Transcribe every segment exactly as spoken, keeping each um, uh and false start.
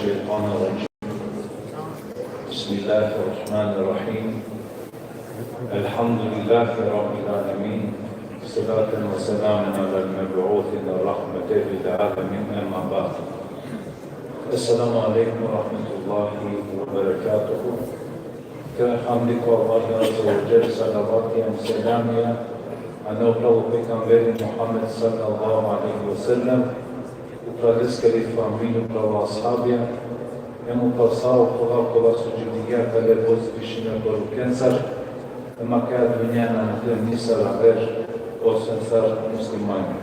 الشيطان الرجيم. بسم الله الرحمن الرحيم. الحمد لله رب العالمين. صلاة وسلام على المبعوث رحمة للعالمين، أما بعد. السلام عليكم ورحمة الله وبركاته. Kera hamdi ko Allahi Azze ve Dželle, salavatija hem selamija ano pravo pejgamberi Muhammed sallallahu alejhi ve sellem, upral leskeri familija, upral ashabija, hem upral sa okola kola so dživdingja kale vozvišime porukencar, hem akaja dunja nane nisar aver osven sar muslimanja.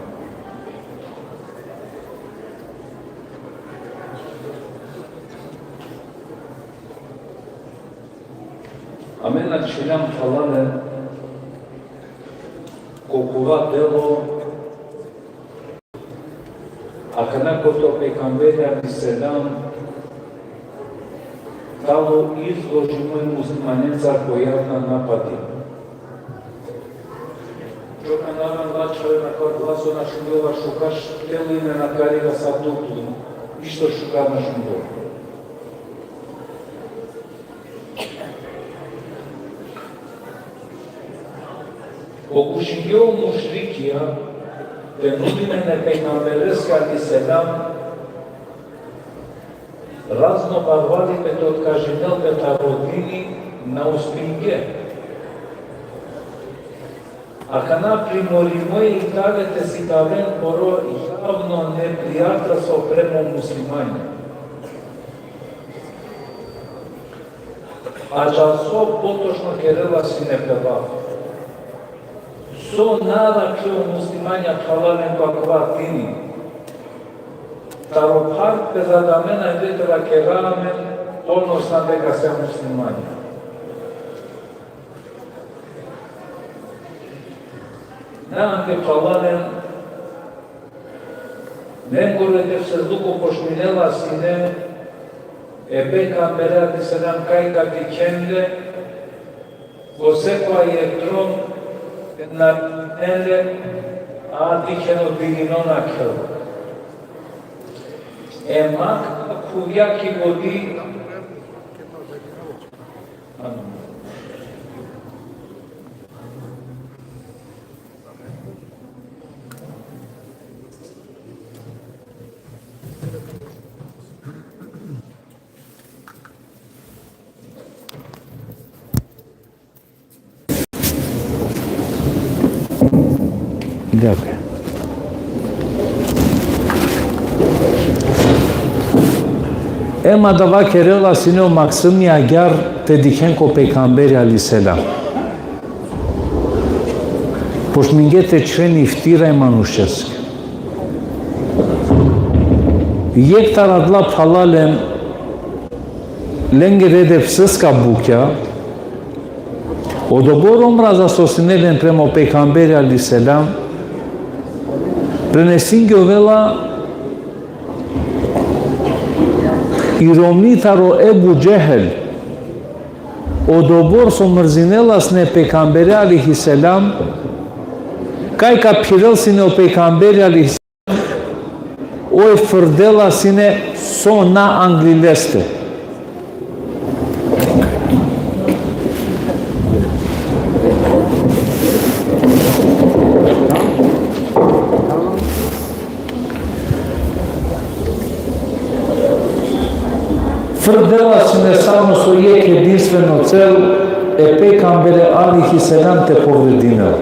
Amen ačhiljam, phralalen, ko kova delo, akana kote o pejgamberi alejhi selam tano izložimo e muslimanencar ko javna napadi. Džoka na amen lačhave na kova glaso na šungjola šukar, telo ine na kariga sa dugdug, ništo šukar na šungjola. Pokušingje o mušrikija te nudinen e pejgambereske alejhi selam razno barvalipe te otkažinel pe taro dini, na uspingje. Akana primorimo i tane te sikaven poro javno neprijateljstvo premo muslimanja. Adžahar so potočno kerela sine pe lafi. So na arakhle o muslimanja, phralalen, ko akava dini. Taro phard pe za da amen avdive te vakera amen ponosna deka sijam muslimanja. Na ande, phralalen, lengoro edepsizluko počminela sine e pejgambere alejhi selam kaj ka dikhen le, ko sekova jekh drom te naredinen le, a dikhen o dilinona khel. E mak khuvja ki godi. Dakle. Em adava kerela sine o maksumi agjaar te dikhen ko pejgamberi alejhi selam. Počmingje te čhiven iftira e manušeske. Jekh taro adala, phralalen, lengere edepsiska bukja, odobor omraza so sine len prema o pejgamberi alejhi selam, prenesingjovela i romni taro Ebu Džehel, odobor so mrzinela sine pejgambere alejhi selam, kaj ka phirel sine o pejgamberi alejhi selam, oj frdela sine so na angli leste. Frdela sine samo so jekh edinstveno cel, e pejgambere alejhi selam te povredinel.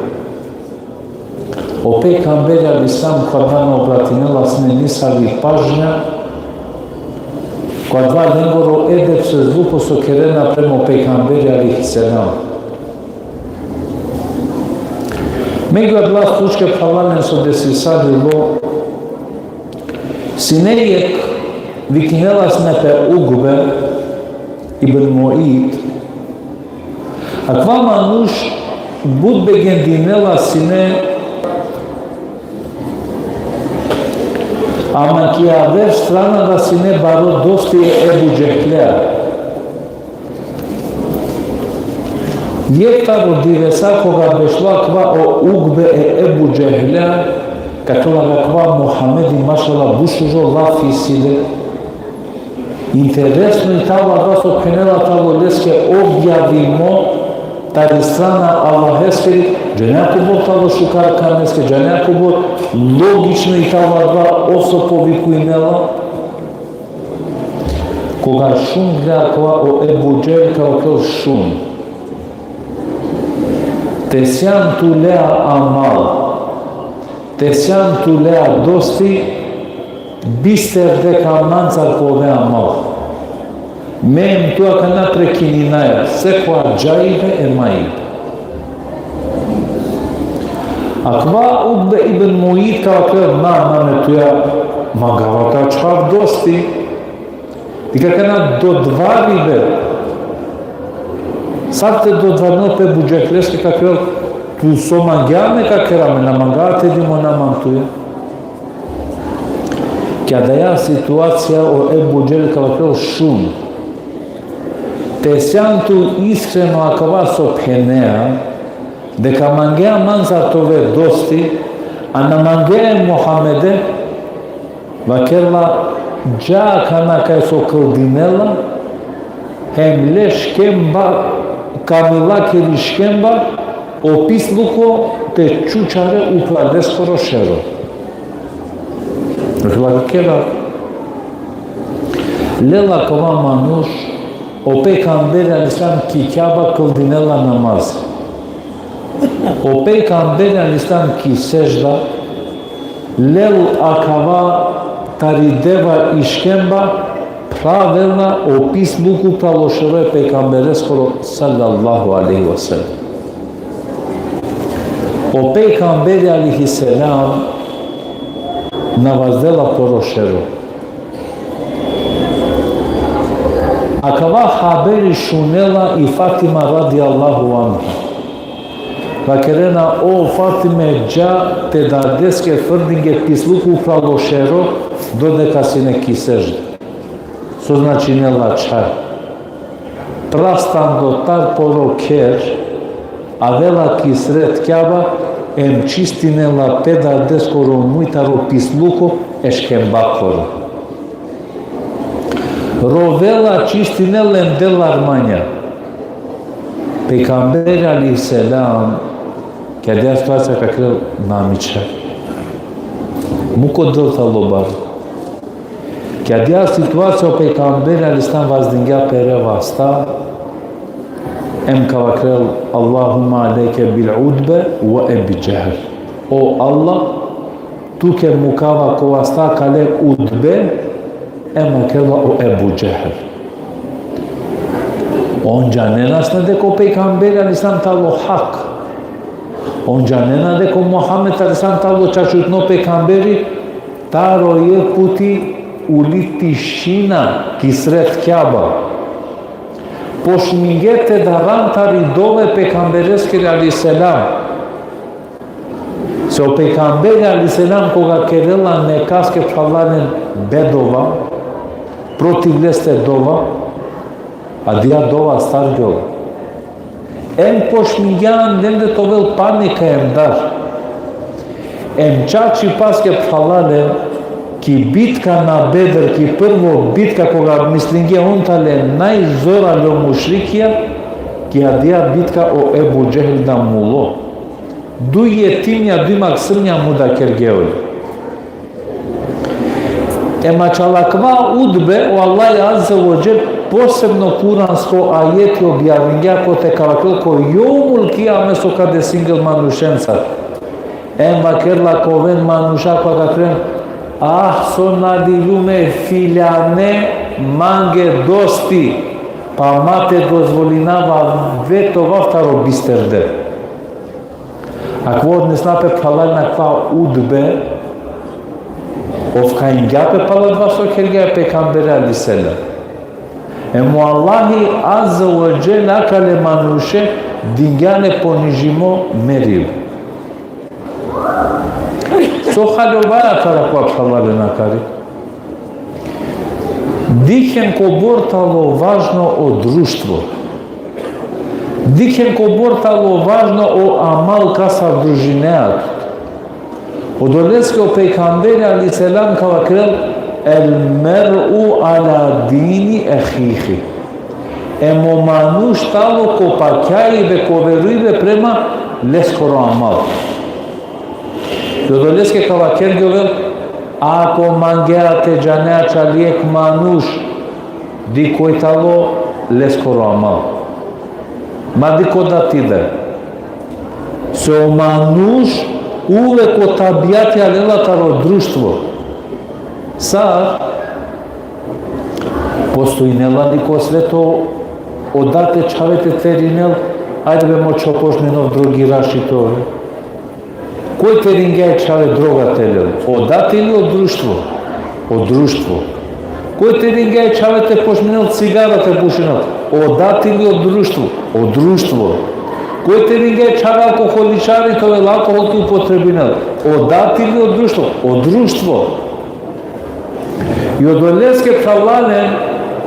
O pejgamberi alejhi selam koga na obratinela sine nisavi pažnja, koga lengoro edepsizluko so kerena prema o pejgamberi alejhi selam. Megju adala slučke, phralalen, so desisalilo, sine jekh, vikinela sine pe Ukbe ibn Muejt, akava manuš but begendinela sine, ama ki aver strana da sine baro dosti e Ebu Džehlea. Jekh taro divesa koga bešlo akava o Ukbe e Ebu Džehlea, ka kerel akava Muhamedi, mašallah, but šužo lafi isi le. Interesno i talo adava so phenela talo leske objavimo tari strana Allaheskiri, džanea kobor talo šukar kaneske, džanea kobor logično i talo adava ov so povikujnela. Koga šunglja akava o Ebu Džehel, ka vakerel: Šun. Te sian tulea amal, te sian tulea dosti, bister deka mancar ka ove amal. Me em tu akana prekininaja, sekova džaibe e mai. Akava Utbe ibn Muajt ka vakerel: Na, na, me tuja mangava te ačhav dosti. Dikh akana dodvaribe. Sar te dodvarinel pe Ebu Džehleske, ka vakerel: Tu so mangea, me ka kera, me na mangava te dimonav man tuja. Ki adaja situacija o Ebu Džehel ka vakerel: Šun. Te sian tu iskreno akava so phenea, deka mangea mancar te ove dosti, a na mangea e Muhammede, vakerela: Dža akana kaj so kldinela, hem le škemba, kamilakeri škemba, o pisluko te čučare upral leskoro šero. Vakerela: Keda. Lela akava manuš, o pejgamberi alejhi selam ki Kjaba kldinela namaz. O pejgamberi alejhi selam ki sedžda, lel akava tari deva i škemba, phravela o pisluko upral o šero e pejgambereskoro sallallahu alejhi ve sellem. O pejgamberi alejhi selam na vazdela poro šero. Akava haberi šunela i Fatima radijallahu anha. Vakerena: O Fatime, dža te dadeske, frdinge pisluko upral o šero, dodeka sine ki sedžda. So značinela čhaj? Prastando tar poro kher, avela ki sred Kjaba, em čistinela pe dadeskoro muj taro pisluko e škembakoro. Rovela, čistinela em dela armanja. Pejgamberi alejhi selam, ki adaja situacija ka vakerel: Na, mi čhaj. Muk o Del talo baro. Ki adaja situacija o pejgamberi alejhi selam vazdingja pere vasta, em ka vakerel: Allahumme alejke bil Utbe ve Ebi Džehel. O Allah, tuke mukava ko vasta akale Utbe, em vakerela o Ebu Džehel. On džanena sine deka o pejgamberi alejhi selam talo hak. On džanena deka o Muhammed alejhi selam talo čačutno pejgamberi, taro jekh puti uli tišina ki sred Kjaba. Počmingje te daran tari dova e pejgambereskiri alejhi selam. Se o pejgamberi alejhi selam koga kerela nekaske phralalen bedova, protiv leste dova, adaja dova astargjola. Em počmingja lende te ovel panika em dar. Em čačipaske phralalen, ki bitka na Bedr, ki prvo bitka koga mislingje on tale najzoralo mušrikija, ki adaja bitka o Ebu Džehel da mulo. Duj jetimnja, duj maksumnja mudakergje ole. Em ačhal akava Utbe, o Allah azze ve dželle posebno kuransko ajeti objavingja kote ka vakerel ko jevmul kijame so ka desingel manušencar. Em vakerela ka oven manuša kola ka vakerel: Ah, so na dilume filjane mange dosti, pa ma te dozvolinava ve te ovav taro bisterde. Akava odnesna pe phralalen akava Utbe, ov kaingja pe palo adava so kergja e pejgambere alejhi selam. Em o Allahi azze ve dželle akale manuše dingja le ponižimo meribe. So haljovaja taro akava phralalen akari? Dikhen kobor tano važno o društvo. Dikhen kobor tano važno o amal kastar družinea tut. Odoleske o pejgamberi alejhi selam ka vakerel: El mer'u ala dini ehihi. Em o manuš tano ko pakjaibe, ko verujbe prema leskoro amal. I odoleske ka vakergjovel, ako mangea te džanea čal jekh manuš, di koj tano leskoro amal. Ma di ko datibe. Se o manuš uvek o tabijati alela taro društvo. Sa postojnela li ko sveto o date čhave te terinel, ajde be mo čho pošminov drogiraši te ove. Koj teringe e čhave droga te lel? O date ili o društvo? O društvo. Koj teringe e čhave te pošminel cigara te pušinel? O date ili o društvo? O društvo. Koj teringe e čhave alkoholičari te ovel, alkohol te upotrebinel? O date ili o društvo? O društvo. I odoleske, phralalen,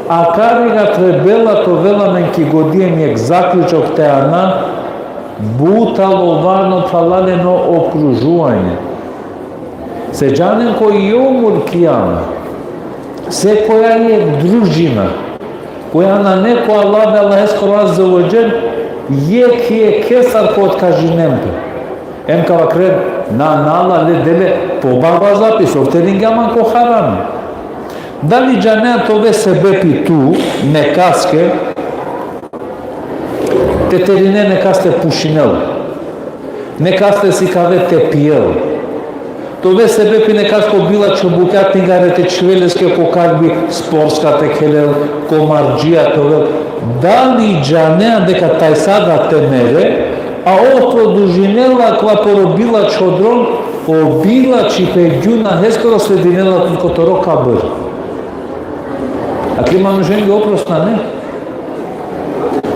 akariga trebela te ovel amen ki godi em jekh zaključok te ana, but tano važno, phralalen, o okružuvanje. Se džanen, ko jevmul kijame, sekoja jekh družina, koja nane ko Allahi, Allaheskoro azze ve dželle, jekh jekhesar ka otkažinen pe. Em ka vakeren, na, na, la, le, dele, po baba zapis, ov teringe amen ko harami. Dali džanea te ove sebepi tu nekaske te terine nekas te pušinel, nekas te sikave te pijel, te ove sebepi nekas ko bilačho bukja tingare te čhivel leske ko karbi sportska te khelel, ko mardžija te ovel? Dali džanea deka tajsa da te mere, a ov produžinela akava poro bilačho drom, o bilači pe gjunaheskoro sledinela tut ko toro kabr. Akale manušenge oprost nane.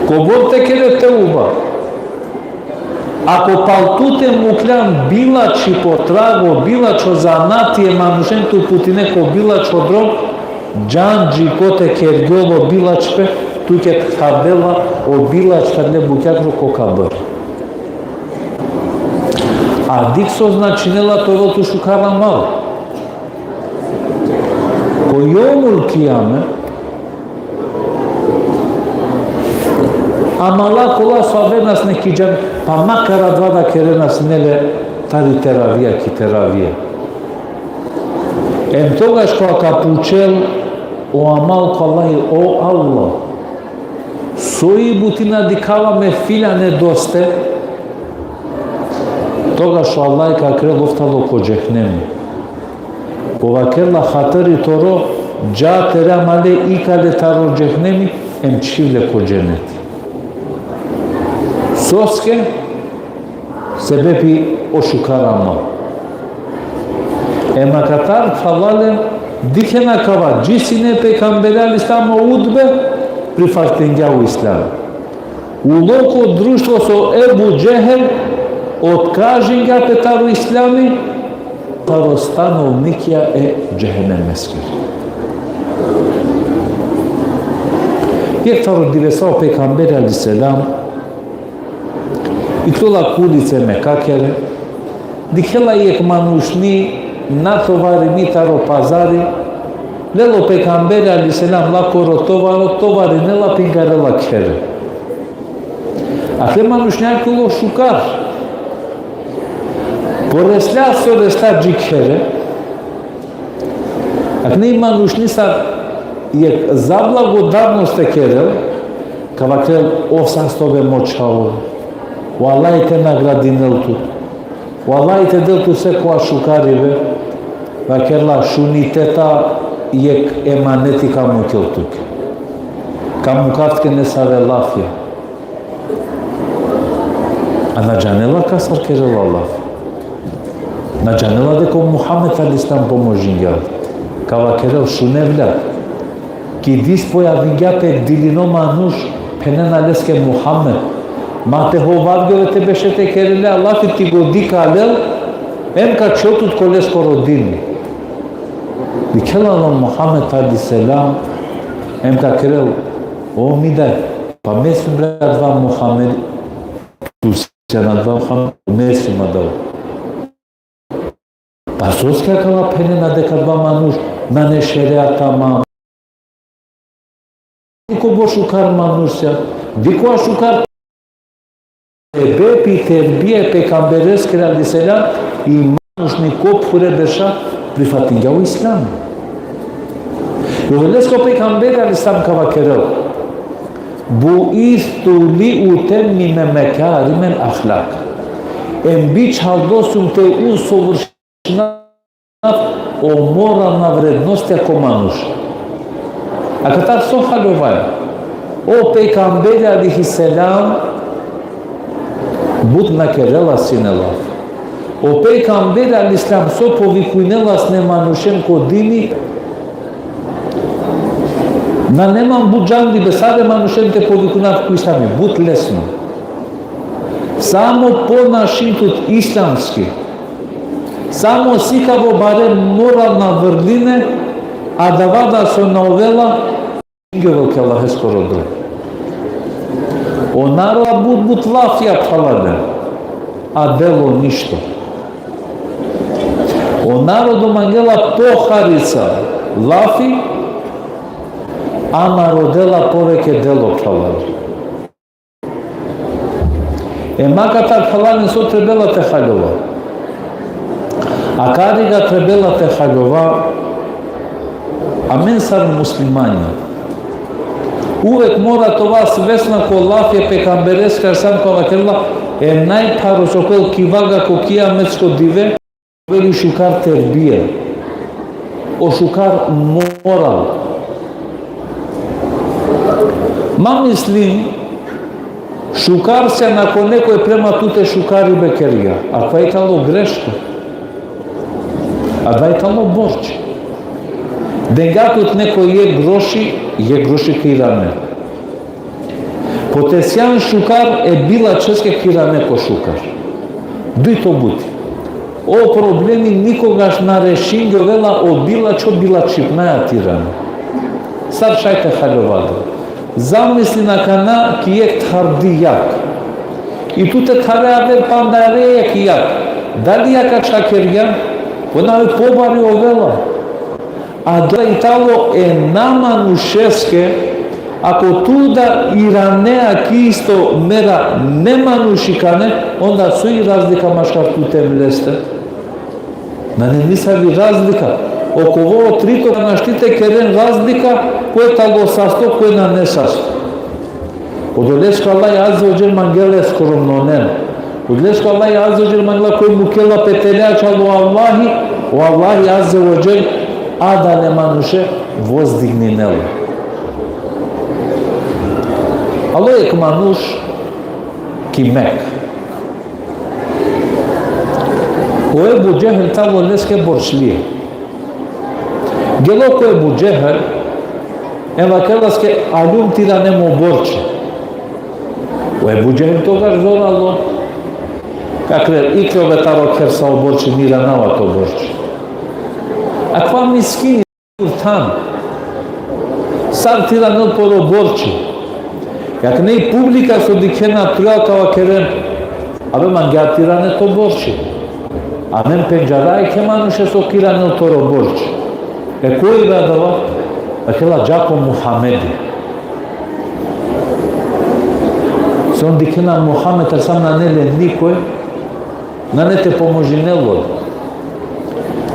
Kobor te kere teuba. Ako pal tute mukljan bilači po trago, bilačho zanati e manušen te uputine ko bilačho drom, džan dži kote kergjol o bilačpe, tuke thavela o bilačpe adale bukjakro ko kabr. A dikh so značinela te ovel tu šukar amal. Ko jevmul kijame, amala kola so avena sine ki džan, pa makar adava da kerena sine le tari teravija ki teravija. Em togaš kova ka pučel o amal ko Allahi: O Allah, soj buti na dikhava me filjane doste? Togaš o Allahi ka kerel: Ov tano ko džehenemi. Ka vakerel: Hatari toro, dža tere amale, ikale taro džehenemi, em čhiv le ko dženeti. Soske? Sebepi o šukar amal. Em akatar, phralalen, dikhena kava, dži sine pejgamberi alejhi selam o Utbe, prifatingja o islam. Ulo ko društvo so Ebu Džehel, otkažingja pe taro islami, taro stanovnikija e džehennemeskere. Jekh taro divesa o pejgamberi alejhi selam iklola ko ulice Mekakere, dikhela jekh manušni natovarimi taro pazari, lela o pejgamberi alejhi selam lakoro tovaro, tovarinela, pingarela khere. Akale manušnja iklola šukar. Poresla so resla dži khere. Akale manušni sar jekh zablagodarnost te kerel, ka vakerel: O sasto be mo čhavo, o Allahi te nagradinel tut. O Allahi te del tut sekova šukaribe. Vakerla: Šun, i teta jekh emaneti ka mukel tuke. Ka mukav tuke nesave lafija. A na džanela kasar kerela laf. Na džanela deka o Muhammed alejhi selam pomožingja. Ka vakerel: Šun, evlad. Ki dis pojavingja pe dilino manuš, phenena leske Muhammed. Ma te hovavgjove te beše te kere le lafi, ti godi ka lel, em ka čhel tut ko leskoro dini. Dikhela o Muhammed alejhi selam, em ka kerel: O mi daj, pa me sijum le adava Muhammed, tu sijan adava Muhammed, me sijum adava. Pa soske akala phenena deka adava manuš Nane šereat tamam. Dikh o šukar manuša, dikh o šukar. Sebepi terbije e pejgambereskiri alejhi selam, i manuš ni ko phure berša prifatingja o islam. I odoleske o pejgamberi alejhi selam ka vakerel: Bu'ithtu li utemmime mekarimel ahlak. Em bičhaldo sum te usovršinav o moralna vrednostija ko manuš. Akatar so haljovaja? O pejgamberi alejhi selam but na kerela sine lafi. O pejgamberi alejhi selam so povikujnela sine manušen ko dini, nane man but džandibe sare manušen te povikujnav ko islami, but lesno. Samo ponašin tut islamski. Samo sikavo bare moralna vrline, adava da so na ovela, inge ovel ki Allaheskoro drom. O narodo but, but lafija phralalen, a delo ništo. O narodo mangela poharica lafi, ama rodela poveke delo, phralalen. Em akatar, phralalen, so trebela te haljova? Akariga trebela te haljova amen sar muslimanja. Uvek mora te ova svesna ko lafi e pejgambereske, sar so vakerela, e najpharo so ka ovel ki vaga ko kijametsko dive, ovel i šukar terbija, o šukar moral. Ma mislin šukar sijan ako nekoj prema tute šukaribe kergja. Akava i tano greška. Adava i tano borči. Dengja tut nekoj jekh groši, jekh groši ka irane. Po te sijan šukar, e bilačheske ka irane ko šukar. Dujto buti. O problemi nikogaš na rešingjovela o bilačho bilačhipnaja te irane. Sar šaj te haljova adava? Zamislin akana ki jekh thardi jag. I tute thare aver panda jekh jag. Dali jag ka čhakergja? Ona i pobari ovela. A da i tano e namanušeske, ako tu da iranea ki isto mera nemanušikane, onda so i razlika maškar tute em leste? Nane nisavi razlika. Okova o trito našti te keren razlika, koj tano sasto, koj nane sasto. Odoleske Allah azze ve dželle mangela e skromnonen. Odoleske Allah azze ve dželle mangela koj mukela pe tele ačhal o Allahi, o Allahi azze ve dželle adale manuše vozdigninela. Alo jekh manuš ki Meka. O Ebu Džehel tano leske borčlija. Gelo ko Ebu Džehel, em vakerela leske: Aljum te iranem o borči. O Ebu Džehel togaš zoralo. Vakerel: Iklove taro kher sa o borči, na iranava to borči. Akava miskini than. Sar te iranel toro borči? Akana i publika so dikhena, trujal ka vakeren: Abe, mangea te irane to borči. Amen pendžara jekhe manuše so ka iranel toro borči. E koj ive adava? Vakerela: Dža ko Muhamedi. So on dikhena Muhamed alejhi selam nane le nikoj, nane te pomožinel ole.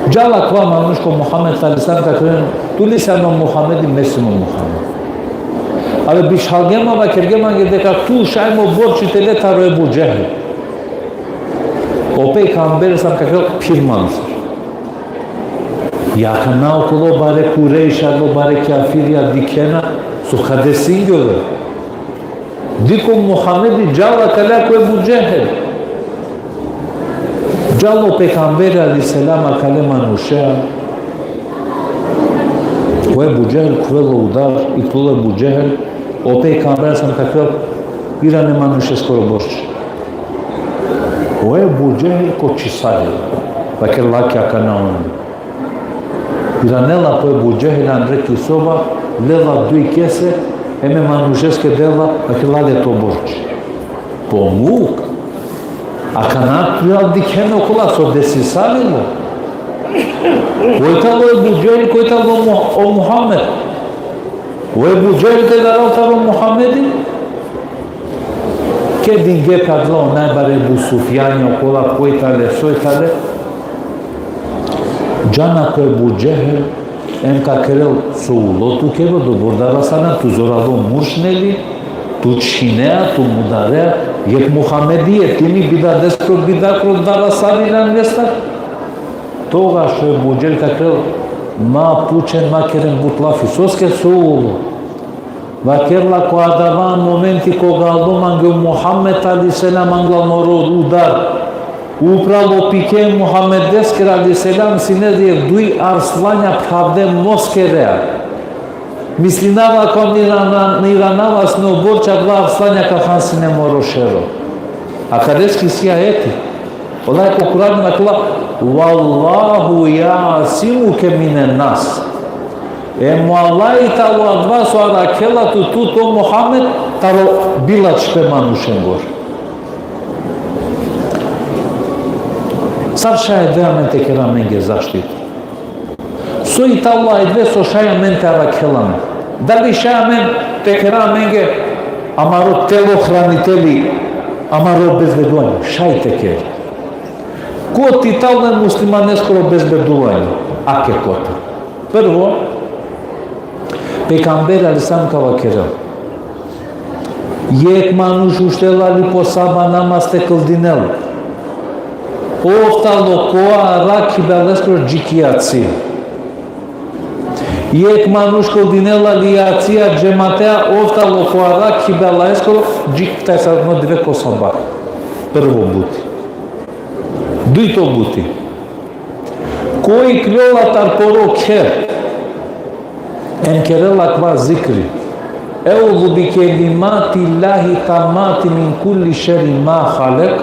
Džala akava manuš ko Muhammed alejhi selam, vakerel: Tu li sijan o Muhamedi, me sijum o Muhammed. Abe, bičhalgje ma, vakergje mange deka tu šaj mo borči te le taro Ebu Džehel. O pejgamberi alejhi selam vakerel: Phir mancar. Akana okolo bare Kurejša, okolo bare kafirja dikhena so ka desingjol. Dikh o Muhamedi, džala akale ko Ebu Džehel. Džalo o pejgamberi alejhi selam akale manušea. O Ebu Džehel khuvela udar, iklol o Ebu Džehel, o pejgamberi alejhi selam vakerel: Iran e manušeskoro borči. O Ebu Džehel kočisalilo. Vakerela: Akana on. Iranela po Ebu Džehel andre ki soba, lela duj kese, em e manušeske dela, vakerela: Ale to borči. Po muk. Akana trujal dikhena okola so desisalilo. Koj tano o Ebu Džehel, koj tano o Mu-, o Muhammed? O Ebu Džehel te daral taro Muhammedi? Kedinge pe adava o najbare Ebu Sufjani, okola koj tale, soj tale. Džana ko Ebu Džehel, em ka kerel so ulo tuke, odobor darasana, tu zoralo murš, neli, tu čhinea, tu mudarea, jekh Muhammedi, e timi bidadeskro bidakro darasavina lestar. Togaš o Ebu Džehel ka kerel, ma pučen, ma keren but lafi, soske, so ulo? Vakerela, ko adava momenti koga alo mange o Muhammed alejhi selam, angla moro udar, upralo pike Muhammedeskere alejhi selam sine duj arslanja phravde moskere. Mislinava, ko na irana-, na iranava sine o borča, adala arslanja ka phan sine moro šero. Akaleske isi ajeti. Ola ko Kur'ani vakerela: "Vallahu ja'simuke minen nas." Em o Allahi tano adava so arakhela tut, tut o Muhammed, taro bilačhipe manušengoro. Sar šaj e Devja amen te kera amenge zaštita? So i tano e Devja so šaj amen te arakhel amen? Dali šaj amen te kera amenge amaro telohraniteli, amaro obezbeduenje? Šaj te kera. Kote i tano e muslimaneskoro obezbeduenje? Ake kote. Prvo, pejgamberi alejhi selam ka vakerel: Jekh manuš uštela li po saba namaz te kldinel, ov tano ko arakhibe leskoro dži ki jacija. Jekh manuš kldinela li jacija džematea, ov tano ko arakhibe leskoro dži ki, taj sar no dive ko sabah. Prvo buti. Dujto buti. Koj ikljola tar poro kher, em kerela akava zikri: Euzu bi kelimatillahi tammati min kulli šerri ma halek.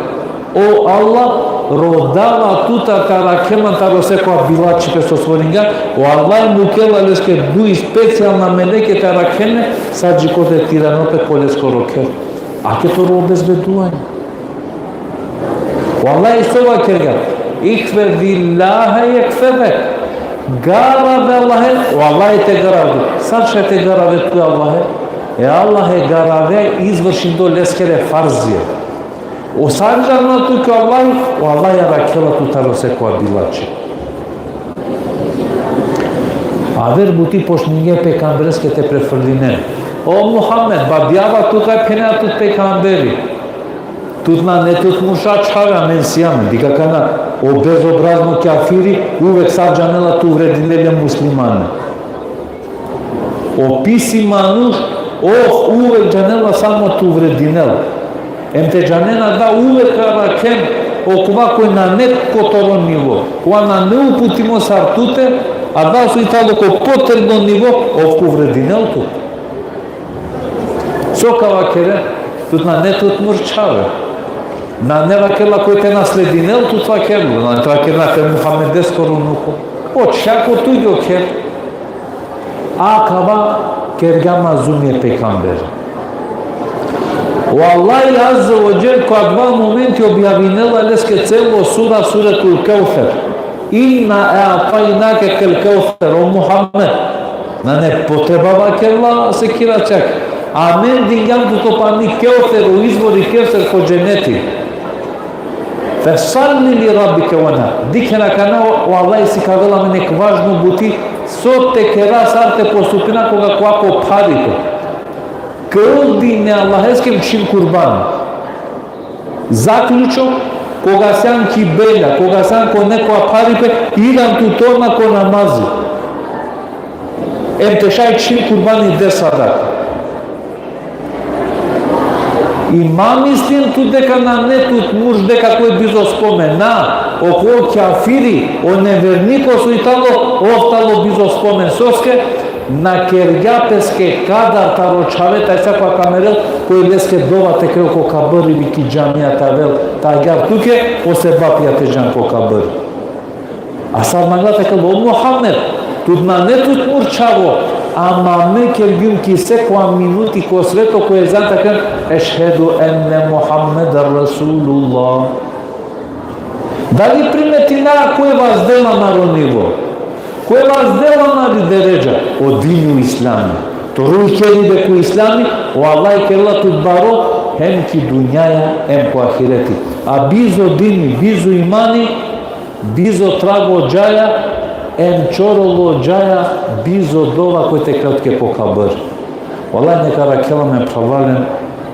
O Allah, rodava tutar te arakhe man taro sekova bilačhipe so stvoringja. O Allah mukela leske duj specijalna meleke te arakhena, sa dži kote te iranel pe ko leskoro kher. Ake toro obezbeduenje. Vallahi, so vakergja: Ihfezillahe jehfezke. Garave Allahe, o Allahi te garave. Sar šaj te garave tu Allahe? E Allahe garave izvršindo leskere farzija. O sar džanela tuke o Allahi, o Allahi arakhela tut taro sekova bilačhipe. Aver buti počminge pejgambereske te prefrdinen. O Muhammed, babjava tuke, phenea tut pejgamberi. Tut nane tut murša čhave, amen sijam amen. Dikh akana, o bezobrazno kjafiri uvek sar džanela te uvredinel e muslimane. O pisi manuš, ov uvek džanela samo te uvredinel. Em te džanen, adava uvek ka arakhen okova koj nane ko toro nivo, kova nane uputimo sar tute, adava so i tano ko potrebno nivo, ov ka uvredinel tut. So ka vakeren? Tut nane tut murš čhave. Nane, vakerela, koj te nasledinel tut, vakerela, nane te vakerena te Muhammedeskoro unuko. O čhako tu jo kher. Akava kergja mazlumi e pejgamberi. O Allahi Azze ve Dželle ko adava momenti objavinela leske celo sura, Suretul Kevser. Inna a'tajnakel kevser, o Muhammed. Nane potreba, vakerela, sekira čak. Amen dingjam tut o pani Kevser, o izvori Kevser ko dženeti. Fesalli li rabbike venhar. Dikhen akana, o, o Allahi sikavela amen jekh važno buti, so te kera, sar te postupina koga kova ko pharipe. Kldin e Allaheske, em čhin kurban. Zaključok: koga sian ki belja, koga sian ko nekova pharipe, iran tut odma ko namazi. Em te šaj čhin kurbani, de sadaka. I ma mislin tut deka nane tut murš, deka koj bizo spomen. Na, okova kjafiri, o neverniko so i tano, ov tano bizo spomen. Soske? Na kergja peske kadar taro čhave, taj sa kova ka merel, koj leske dova te kerel ko kabri, ili ki džamija te avel, te agjaar tuke o sebapija te džan ko kabri. A sar mangla te vakerel: O Muhammed, tut nane tut murš čhavo, ama me kergjum ki sekova minuti ko sveto ko ezan te vakerel: Ešhedu enne Muhammeden Resulullah. Dali primetina koj vazdela amaro nivo? Koj vazdela amari deredža? O dini o islami. Trujkeribe ko islami, o Allah kerela tut baro, hem ki dunjaja, hem ko ahireti. A bizo dini, bizo imani, bizo trago džaja, hem čorolo džaja, bizo dova koj te kerel tuke po kabr. Vallahi, neka arakhel amen, phralalen,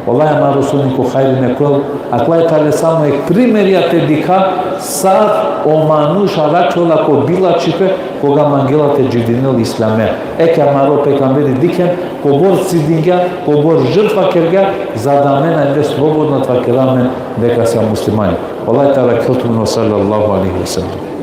vallahi, amaro soni ko hajri nek ovel, akala tane samo jekh primerija te dikha sar o manuš arakhlola ko bilačhipe, koga mangela te dživdinel islame. Eke amaro pejgamberi, dikhen, kobor cidingja, kobor žrtva kergja, za da amen ajde slobodno te vakera amen deka sijam muslimani. Vallahi, te arakhel tumen, sallallahu alejhi ve sellem.